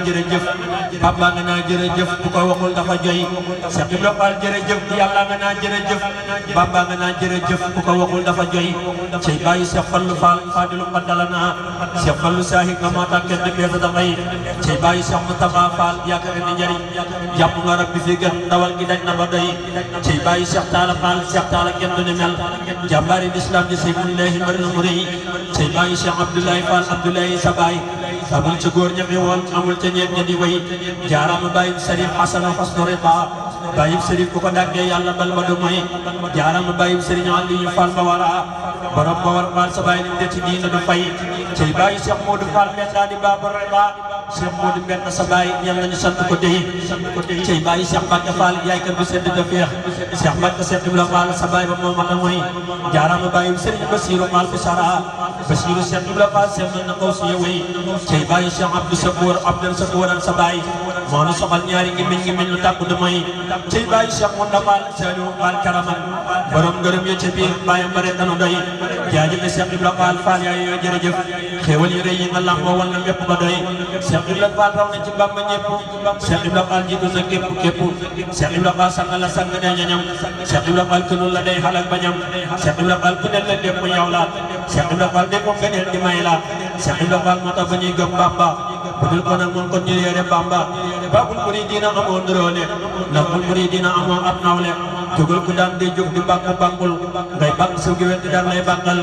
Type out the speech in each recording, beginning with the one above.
jërëjëf Bamba nga naa jërëjëf ku ko waxul dafa joy Cheikh Ibra Fall jërëjëf yàlla nga naa jërëjëf Bamba nga naa jërëjëf ku ko waxul dafa joy cey bàyyi Cheikh Fallu Fall Fadilu qaddalana Cheikh Fallu sahib nga moo tax kenn beesa dafay cey bàyyi Cheikh Moustapha Fall yaakaar ni njëriñ jàpp nga rabbi fi gën ndawal gi daj na ba doy cey bàyyi Cheikh Talla Fall Cheikh Talla kenn du ni mel jàmbaari l'islam di sayfullahi mbari na mu rëy cey bàyyi Cheikh Abdoulaye Fall Abdoulaye sa baay amul ca góor ñafe woon amul ca ñeent ña di way jaaraama bàyyib Serif Hasana Fasno Riba bàyyib Serif ku ko dàggee yàlla bal ba du moy jaaraama bàyyib Serigne Aliou Fall ba wara borom ba war Fall sa bàyyi lim de ci diina du fay cey bàyyi Cheikh Modou Fall Mbenda di Babar Riba Cheikh Modou Mbenda sa bàyyi ñal nañu sant ko dey cey bàyyi Cheikh Mbacke Fall yaay kër bu sedd da feex Cheikh Mbacke Cheikh Ibra Fall sa bàyyi ba moo mata moy jaaraama bàyyib Serigne Bassirou Fall bu Sara Bassirou Cheikh Ibra Fall seet na ko si way cey bàyyi Cheikh Abdou Sakour Abdou Sakour sa baay moo nu soxal ñaari ngi lu tàkku du may cey bàyyi Cheikh Mounda Fall Saliou Fall Karaman borom ngërëm ya ca biir bàyyam bare danu doy jaajëf Cheikh Ibra Fall Fall yaay yoo jërëjëf xéewal yu rëy yi nga lamboo wal na lépp ba doy Cheikh Ibra Fall raw na ci Bamba ñëpp Cheikh Ibra Fall jiitu na képp Cheikh Ibra Fall sang la sang ne ñañam Cheikh Ibra Fall kënul la day xalak bañam Cheikh Ibra Fall ku ne la dépp yow la Cheikh Ibra Fall de ko ngëneel di may la Cheikh Ibra Fall moo tax ba ñuy gëm Bamba budul ko nag moom kon ñu yore Bamba babul muridina amoo ndróole ndax bul muridina amoo ab nawle jógal ku daan day jóg di bàkku bàkkul ngay bàkk sa géwél di daan lay bàkkal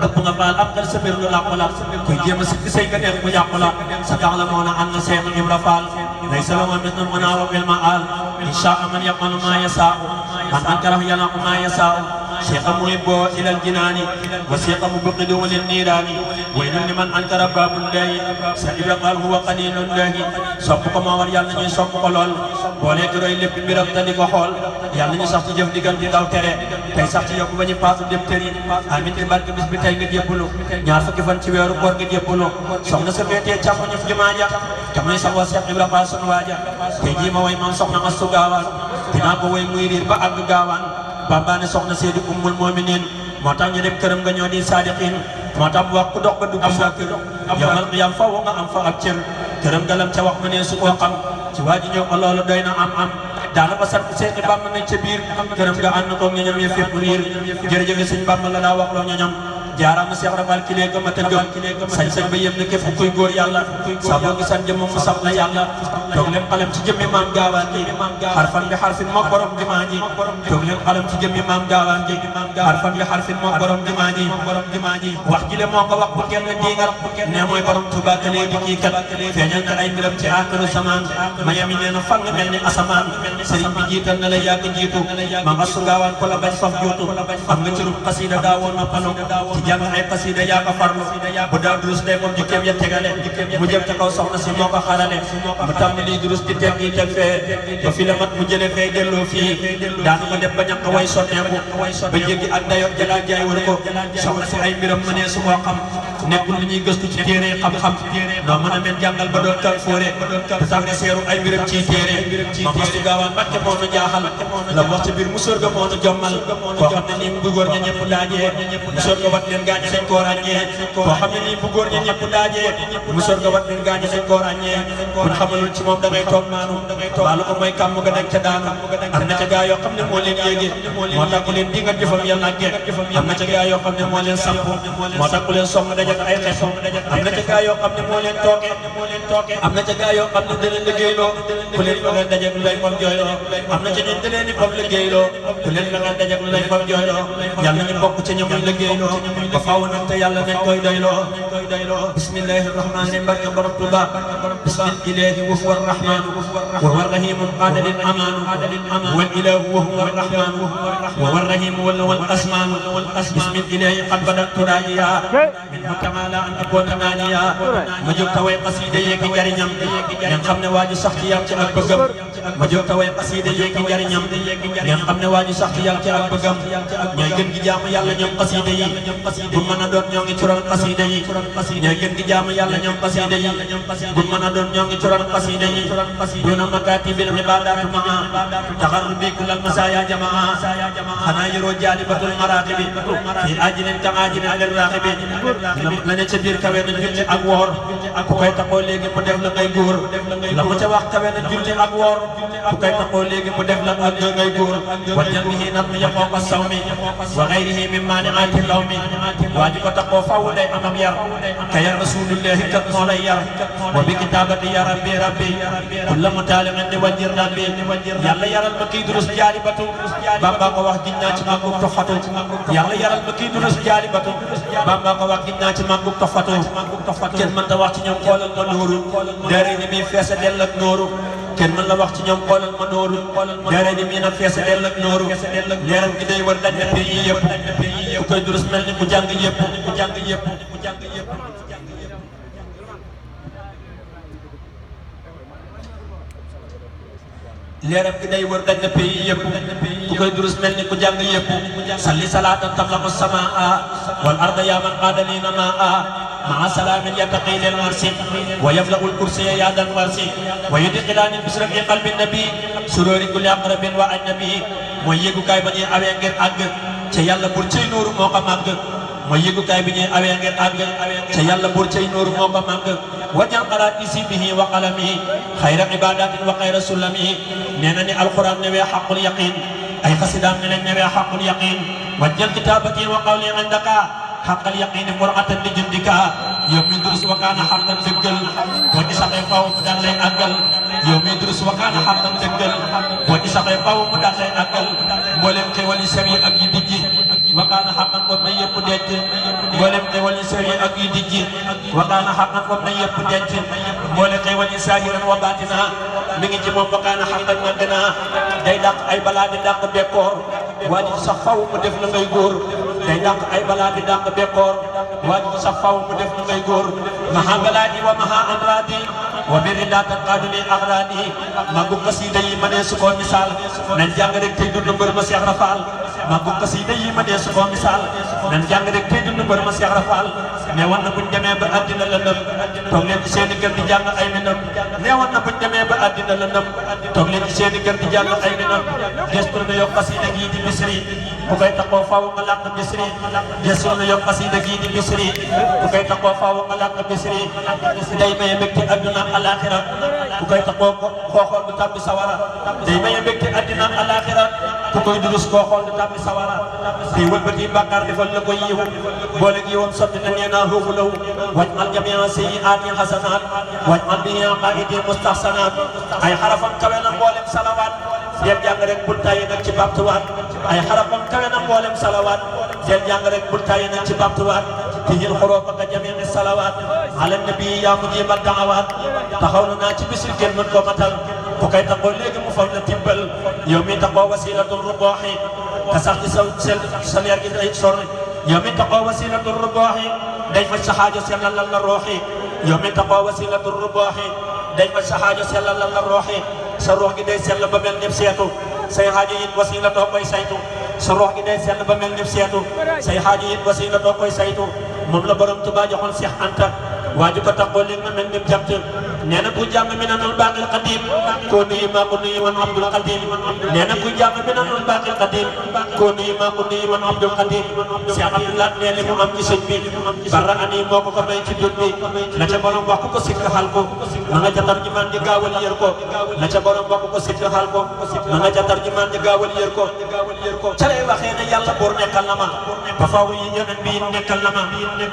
ëpp nga Fall am xel sa mbir lu làqu la kuy jéem a sikki say gëneel mu yàqu la sa tax la moo na ànd Cheikh Ibra Fall ngay salama mis na mën a wa bil ma al insha man yaqalu ma yasaa'u man ankara yanaqu ma yasaa'u Cheikh muhibbo ilal jinaani wa Cheikh mubqidu lil niiraani waylun liman ankara baabullahi Cheikh Ibra Fall huwa qalilullahi sopp ko moo war yàlla ñuy sopp ko lool boolee di roy lépp mbiram te di ko xool yàlla ñu sax ci jëf digal di daw tere tey sax ci yokku ba ñu paasu dem tëri amin ci barke bis bi tey nga jébbalu ñaar fukki fan ci weeru koor nga jébbalu soxna sa féetee càmmoñu jumaa ja te muy sax wa Cheikh Ibra Fall sunu waaja tey jii ma way moom soxna Astu Gaawaan dinaa ko way muy riir ba àgg gaawaan Bamba ne soxna Seydi Ummul Mu'minin moo tax ñu dem këram nga ñoo di saadiqin moo tax bu wax ku dox ba dugg sa kër yawmal qiyaam faw nga am fa ab cër këram nga lam ca wax mu ne su koo xam ci waa ji ñëw ko loolu doy na am daana ba sant Seex Bamba nañ ca biir këram nga ànd ko ñoñam ya fépp riir jërëjëf sëñ Bamba la daa wax loo ñoñam jaaraama Cheikh Ibra Fall ki lee gëm a tëggam sañ-sañ ba yem na képp kuy góor yàlla saa boo gisan jëmmam mu saf la yàlla toog leen xalam ci jëmmi maam gaawaan ji xarfan bi xarfin moo borom jumaa ji toog leen xalam ci jëmmi maam gaawaan ji xarfan bi xarfin moo borom jumaa ji wax ji le moo ko wax bu kenn diingal ne mooy borom Tuubaa kalee di kii kat feeñal na ay mbiram ci aaxiru samaan mayami nee na fang mel ni asamaan sëriñ bi jiital na la yàgg jiitu maam Astu Gaawaan ko la bañ faf juutu am nga cërub xasida daawoon na pano jàng ay xasida yaa ko farlu bu daa durus day moom jikkeem ya tegale mu jëm ca kaw soxna si moo ko xarale mu tàmbali durus di teg yi teg fee ba fi la mat mu jële fee delloo fii daanu ko def ba ñàkk way sotteeku ba jéggi ak dayo jëlaat jaay wër ko soxna si ay mbiram mënee su koo xam nekkul li ñuy gëstu ci téere xam-xam noo mën a mel jàngal ba doon kal fóore te sax nga seeru ay mbiram ci téere Maam Astu Gaawaan Mbàkke moo nu jaaxal la wax ci biir musóor ga moo nu jommal koo xam ne nii bu góor ña ñëpp daajee musóor ga wat leen gaañe dañ koo ràññee koo xam ne nii bu góor ña ñëpp daajee musóor ga wat leen gaañe dañ koo ràññee buñ xamalul ci moom da ngay toog maanu baalu ko mooy kàmm ga dañ ca daanu am na ca gaa yoo xam ne moo leen yéege moo tax ku leen di nga jëfam yàlla nagge am na ca gaa yoo xam ne moo leen samp moo tax ku leen song dajak ay xeex am na ca gaa yoo xam ne moo leen tooke am na ca gaa yoo xam ne da leen liggéeyloo ku leen fa nga dajak lu lay fam jooyloo am na ca ñun da leen di fam liggéeyloo ku leen fa nga dajak lu lay fam jooyloo yàlla ñu bokk ca ñoom liggéeyloo ba faaw nag te yàlla nañ koy doyloo bismillahi rahmani rahim barke borom Tuuba bismillahi wa huwa arrahmanu wa huwa arrahimu qaada lil amaanu wal ilahu wa huwa arrahmanu wa huwa arrahimu wal asmaanu bismillahi qad badatu daajiya min mutamala an akuna naaniya ma jóg taway xasida yeegi njariñam ngeen xam ne waa ji sax ci yàlla ci ak bëggam ma jóg taway xasida yeegi njariñam ngeen xam ne waa ji sax ci yàlla ci ak bëggam ñooy gën gi jaamu yàlla ñoom xasida yi bu mën a doon ñoo ngi ci ron xasida yi ñooy gën gi jaamu yàlla ñoom xasida yi bu mën a doon ñoo ngi ci ron xasida yi duna makatibil ibadatu maa taxarrubi kullal masaya jamaa xanaa yoroo jaalibatul maratibi fi ajilin ka ajilin lil raxibi duna la ne ca biir kawe na julli ak woor ku koy taxoo léegi mu def la ngay góor la mu ca wax kawe na julli ak woor ku koy taxoo léegi mu def la ak ngay góor wajjal bihi nat mi yaqoo ko sawmi wa gayrihi min maaniaati lawmi waa ji ko taxoo faw day amam yar ka yar rasulullahi kat moo lay yar wa bi kitaabati ya rabbi rabbi kulla mutaalimin di wajjir rabbi yàlla yaral ma kii durus jaalibatu Bamba ko wax giñ naa ci màggug toxfatu yàlla yaral ma kii durus jaalibatu Bamba ko wax giñ naa ci màggug toxfatu kenn mën ta wax ci ñoom xoolal ma nooru daare ni mi feesa dell ak nooru kenn mën la wax ci ñoom xoolal ma nooru daare ni mi na feesa dell ak nooru leeram gi day war daj na pays yi yëpp ku koy durus mel ni ku jàng yëpp leeram gi day wër daj na pays yëpp ku koy durus mel ni ku jàng yëpp salli salaatan tamlaqu samaa wal arda yaa man qaadalina maa maa salaamin yattaqi lil marsi wa yaflaqu al kursiya yaa dal marsi wa yudxilaani bisra fi qalbi nabi sururi kulli aqrabin wa ajnabi mooy yéegukaay ba ñuy awee ngir àgg ca yàlla bur cay nooru moo ko màgg mooy yéegukaay bi ñuy awee ngir àgg ca yàlla bur cay nooru moo ko màgg wajal qaraati bihi wa qalamihi xayra ibadatin wa xayra sulamihi nee na ni alquran newee xaqul yaqin ay xasidaam ne leen newee xaqul yaqin wajal kitabati wa qawli indaka xaqal yaqin qur'atan li jundika yow mi durus wa kaana xaqan dëggal boo ci saxee faw mu daan lay àggal yow mi durus wa kaana xaqan dëggal boo ci saxee faw mu daan lay àggal mboolem xewali sari ak yi dijji wa kaana xaqan ko may yëpp denc mboolem xewali sari ak yi dijji wa kaana xaqan ko may yëpp denc mboolem xewali saahiran wa baatina mi ngi ci moom wa kaana xaqan màgg naa day dàq ay balaa di dàq bekkoor waa ji sax faw mu def la ngay góor day dàq ay balaa di dàq bekkoor waa ji sax faw mu def la ngay góor maha balaadi wa maha amraadi wa biri daa tanqaadu li axraadi màggu xasida yi ma nee su ko misaal nañ jàng rek tey dund mbër ma Seex Rafaal màggu xasida yi ma nee su ko misaal nañ jàng rek tey dund mbër ma Seex Rafaal ne woon na buñ demee ba àddina la nëb toog leen ci seeni kër di jàng ay minam ne woon na buñ demee ba àddina la nëb toog leen ci seeni kër di jàng ay minam gestu na yokk xasida gii di bisri ku koy taxoo faaw nga làq bisri gestu na yokk xasida gii di bisri ku koy taxoo faaw nga làq bisri day maye mbégte adduna alaxira ku koy taxoo koo xool du tàbbi sawara day maye mbégte adduna alaxira ku koy durus koo xool du tàbbi sawara day wëlbati bàkkaar defal la ko yiw boole gi woon sotti na nee naa xoofu law waj'al jamii'a sayyi'aati xasanaat waj'al bihi aqaa'idi mustahsanaat ay xarafam kawe na mboolem salawaat del jàng rek bul tàyyi nag ci bamtuwaat ay xarafam kawe na mboolem salawaat del jàng rek bul tàyyi nag ci bamtuwaat tijil xuruufa ka jamii'i salawaat ala nabi yaa mujiiba da'awaat taxaw na naa ci bisil kenn mën ko matal ku koy taxoo léegi mu fam la tibbal yow mi taxoo wasilatul rubooxi te sax ci sa leer gi day sori yow mi taxoo wasilatul rubooxi day faj sa xaajo sellalal la rooxi yow mi taxoo wasilatul rubooxi day faj sa xaajo sellalal la rooxi sa ruux gi day sell ba mel ni seetu say xaajo it wasila doo koy saytu sa ruux gi day sell ba mel ni seetu say xaajo it wasila doo koy saytu moom la borom Tuubaa joxoon Seex Anta waaju ko taxoo léegi na mel ni jamt nee na ku jàng Minanul Baaqil Qadiim koo nuyu maa ko nuyu man Abdul Qadim nee na ku jàng Minanul Baaqil Qadiim koo nuyu maa ko nuyu man Abdul Qadim Seex Abdulaat nee li mu am ci sëñ bi bara ani moo ko may ci dund bi la ca borom wax ku ko sikk xal ko ma nga ca tarjumaan di gaawal yër ko la ca borom wax ku ko sikk xal ko ma nga ca tarjumaan di gaawal yër ko ca lay waxee ne yàlla buur nekkal na ma ba faaw yi yeneen bi nekkal na ma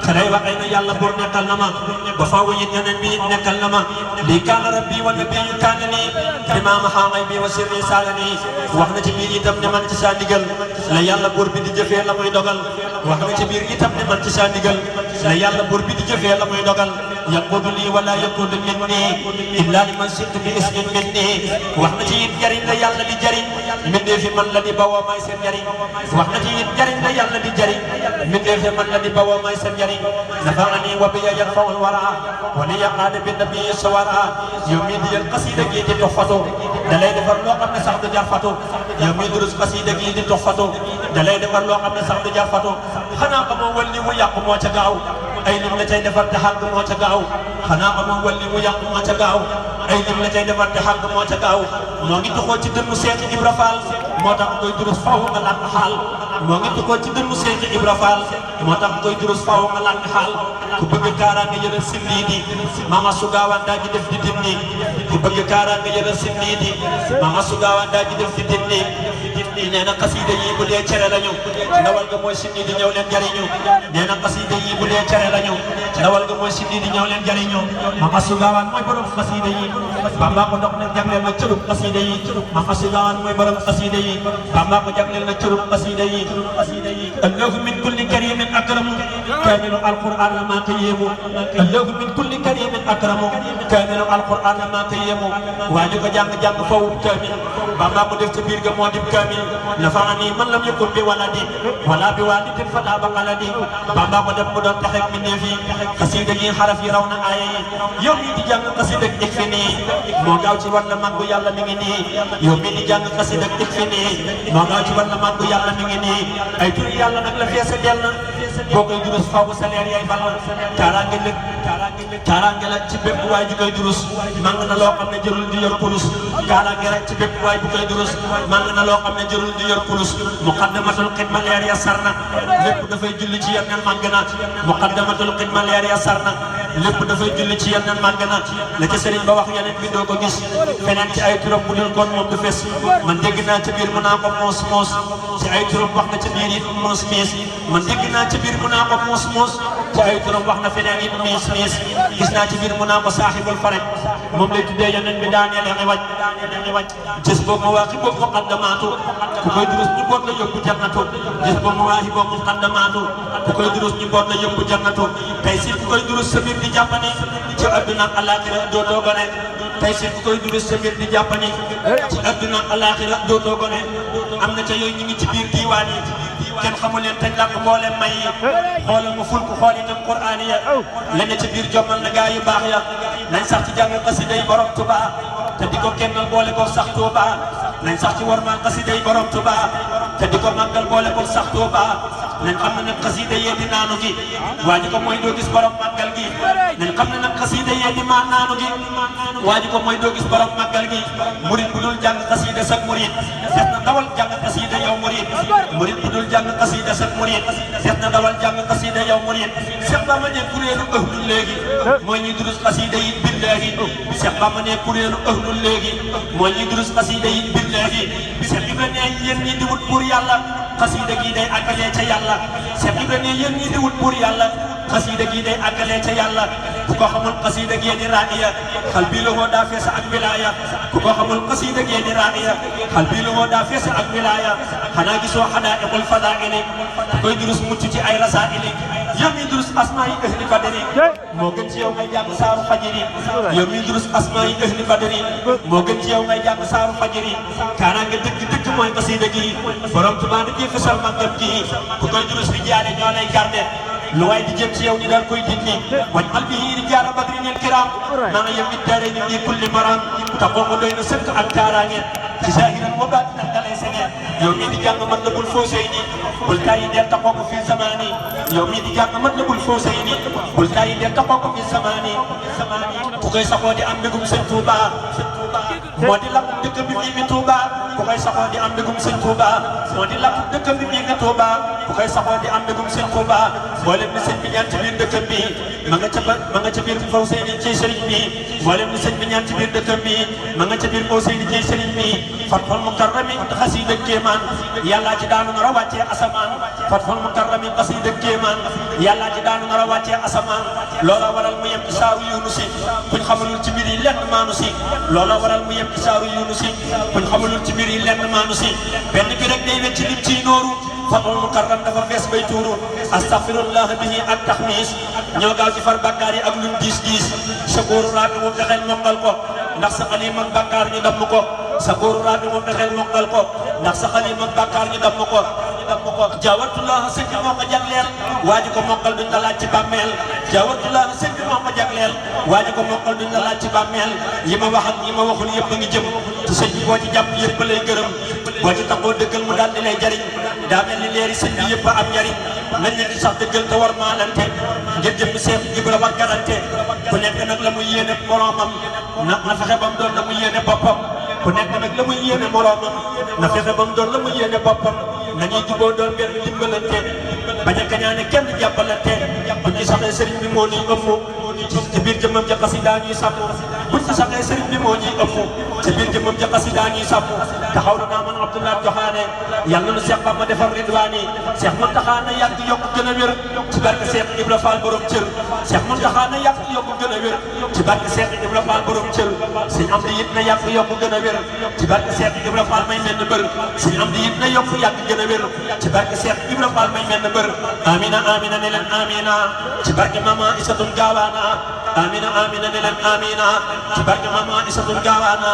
ca lay waxee ne yàlla buur nekkal na ma ba faaw yi yeneen bi nekkal na ma lii kaana rabbi wa nabiyyu kaana nii imaama xaamay bi wa sirri saala nii wax na ci biir itam ne man ci saa ndigal la yàlla buur bi di jëfee la muy dogal wax na ci biir itam ne man ci saa ndigal la yàlla buur bi di jëfee la muy dogal yaquudu lii wala yaquudu minni illaa liman si'tu bi ismin minni wax na ci it jariñ la yàlla di jariñ mbindee fi man la di bawoo may seen jariñ wax na ci it jariñ la yàlla di jariñ mbindee fi man la di bawoo may seen jariñ nafaani wa biya yarfa'ul wara wa li yaqaada bi nabi sawara yow mii di jël xasida gii di dox fato da lay defar loo xam ne sax du jar fato yow mii durus xasida gii di dox fato da lay defar loo xam ne sax du jar fato xanaa xamoo wal ni mu yàqu moo ca gaaw ay lim la cay defar te xàgg moo ca gaaw xanaa xamoo wal ni mu yàqu moo ca gaaw ay lim la cay defar te xàgg moo ca gaaw moo ngi doxoo ci dënnu Seex Ibra Faal moo tax koy durus faw nga làkk xaal moo ngi tukkoo ci dënnu Seex Ibra Faal moo tax koy durus faaw nga lànk xaal ku bëgg kaaraange yëral sindiidi mama su gaawaan daa ji def di dinni ku bëgg kaaraange yëral sindiidi mama su gaawaan daa ji def di dinni nee na xasida yi bu dee cere lañu ndawal ga mooy sindiidi ñëw leen jariñu nee na xasida yi bu dee cere lañu ndawal ga mooy sindiidi ñëw leen jariñu mama su gaawaan mooy borom xasida yi Bamba ko dox na jagleel na cërub xasida yi mama su gaawaan mooy borom xasida yi Bamba ko jagleel na cërub xasida yi allahu min kulli karimin akramu kaamilu alquran la maa ko yéemu allahu min kulli karimin akramu kaamilu alquran la maa ko yéemu waa ñu ko jàng-jàng faw kaamil Bamba ko def ci biir ga moo dim kaamil nafaani man lam yakun bi waladi wala bi walidin fata ba qaladi Bamba ko def mu doon taxek mi neef yi xasida yi xaraf yi raw na aaya yi yow mii di jàng xasida ik fi nii moo gaaw ci war la màggu yàlla mi ngi nii yow mii di jàng xasida ik fi nii moo gaaw ci war la màggu yàlla mi ngi nii ay turi yàlla nag la feese dell boo koy durus faw bu salaire yaay ball kaaraange la ci bépp waay ju koy durus mang na loo xam ne jërul di yor kurus kaaraange la ci bépp waay bu koy durus mang na loo xam ne jërul di yor kurus muqaddamatul xidma leer ya sar na lépp dafay julli ci yeneen màgg na muqaddamatul xidma leer ya sar na lépp dafay julli ci yeneen màgg na la ca sëriñ ba wax yeneen bi doo ko gis feneen ci ay turam bu dul kon moom du fes man dégg naa ca biir mu naa ko moos moos ci ay turam wax na ca biir it moos miis man dégg naa ca biir mu naa ko moos moos ci ay turam wax na feneen it miis miis gis naa ci biir mu naa ko saaxibul faraj moom lay tuddee yeneen bi daaneel ngi wàcc gis boobu ma waaxi boobu muqaddamaatu ku koy durus ñu boot la yóbbu jannatu gis boobu ma waaxi boobu muqaddamaatu ku koy durus ñu boot la yóbbu jannatu tey si ku koy durus sa biir di jàppani ci adduna ak alaxira dootoo gone tey si ku koy durus sa biir di jàppani ci adduna ak alaxira dootoo gone am na ca yooyu ñu ngi ci biir diiwaan yi kenn xamul leen tañ làkk mboolem may yi xoolal ma ful ko xool itam quraan ya la ne ca biir jommal na gaa yu baax ya nañ sax ci jàng xasida yi borom Tuuba te di ko kennal boole ko sax Tuuba nañ sax ci warmal xasida yi borom Tuuba te di ko màggal boole ko sax Tuuba nañ xam ne nag xasida yee di naanu gi waa ji ko mooy doo gis borom màggal gi nañ xam ne nag xasida yee di maa naanu gi waa ji ko mooy doo gis borom màggal gi murit bu dul jàng xasida sak murit def na dawal jàng xasida yow murit murit bu dul jàng xasida sak murit def na dawal jàng xasida yow murit Seex Bamba ne kuréelu ëhlul léegi mooy ñuy durus xasida yi billaahi Seex Bamba ne kuréelu ëhlul léegi mooy ñuy durus xasida yi billaahi Seex Ibra ne yéen ñi di wut pour yàlla xasida gi day àggalee ca yàlla Seex Ibra ne yéen ñi di wut pour yàlla xasida gi day àggalee ca yàlla ku ko xamul xasida gi di raadiya xal bii la woo daa fees ak wilaaya ku ko xamul xasida gi di raadiya xal bii la woo daa fees ak wilaaya xanaa gisoo xadaaiqul fadaili ku koy durus mucc ci ay rasaili yow mi durus asmaa yi ahli badri moo gën ci yow ngay jàng saaru fajiri yow mi durus asmaa yi ahli badri moo gën ci yow ngay jàng saaru fajiri kaaraange dëgg mooy xasida gi borom Tuubaa da ciy fesal màggam gi ku koy durus bi jaare ñoo lay garde lu waay di jëm ci yow ni daal koy dindi wañ al bi di jaara badrinil kiram naa nga yow it daare ni nii kulli maram taxoo ko doy na sëkk ak kaaraange ci saahiran wa baatinan dalay sene yow mii di jàng man la bul foosey ni bul tàyyi del taxoo ko fi zamani yow mii di jàng man la bul foosey ni bul tàyyi del taxoo ko fi zamani ku koy saxoo di am mbégum sëñ Tuuba moo di lakkum dëkk bi fii mi Tuuba ku koy saxoo di am mbégum sëñ Tuuba moo di lakkum dëkk bi fii mi Tuuba ku koy saxoo di am mbégum sëñ Tuuba mboolem ni sëñ bi ñaan ci biir dëkkam bi ma nga ca biir faw seyni ci sëriñ bi mboolem ni sëñ bi ñaan ci biir dëkkam bi ma nga ca biir faw seyni ci sëriñ bi fatxul mukarrami xasida kéemaan yàllaa ci daanu nar a wàccee asamaan fatxul mukarrami xasida kéemaan yàllaa ci daanu nar a wàccee asamaan loola waral mu yem ci saaru yunusi buñ xamalul ci mbir yi lenn maanu si loola waral mu yem ci saaru yunusi buñ xamalul ci mbir yi lenn maanu si benn bi rek day wecc lim ciy nooru fatul mukarram dafa fees bay tuuru astaghfirullah bihi ak taxmiis ñoo gaaw ci far bàkkaar yi ak luñ diis diis sakooru rabi moom fexeel mokkal ko ndax sa xalim ak bàkkaar ñu damm ko sakooru rabi moom fexeel mokkal ko ndax sa xalim ak bàkkaar ñu damm ko jaawartullah sëñ bi moo ko jagleel waa ji ko mokkal duñ la laaj ci bàmmeel jaawartullah sëñ bi moo ko jagleel waa ji ko mokkal duñ la laaj ci bàmmeel yi ma wax ak yi ma waxul yëpp a ngi jëm te sëñ bi boo ci jàpp yëpp lay gërëm boo ci taxoo dëggal mu daal di lay jariñ daa mel ni leeri sëñ bi yëpp a am njariñ nañ leen di sax dëggal te war maalante ngir jëm Seex Ibra war garante ku nekk nag la muy yéene moroomam na fexe ba mu doon la muy yéene boppam ku nekk nag la muy yéene moroomam na fexe ba mu doon la muy yéene boppam nañuy juboo doon benn dimbalante bañ a kañaane kenn jàppalante buñ ci saxee sëriñ bi moo ñuy ëmm ci biir jëmmam ja xasida ñuy sàmm buñ ci saxee sëriñ bi moo ñuy ëmm ci biir jëmmam ja xasida ñuy sàmm taxaw na naa man Abdoulaye Joxaane yàlla na Cheikh Bamba defar ridwaani Cheikh Mountakha na yàgg yokk gën a wér ci barke Cheikh Ibra Fall borom cër Cheikh Mountakha na yàgg yokk gën a wér ci barke Cheikh Ibra Fall borom cër sëñ am di it na yàgg yokk gën a wér ci barke Cheikh Ibra Fall may mel ne bër sëñ am di it na yokk yàgg gën a wér ci barke Cheikh Ibra Fall may mel ne bër amina amina ne leen amina ci barke mama Isatul Gaawaana amina amina ne leen amina ci barke mama Isatul Gaawaana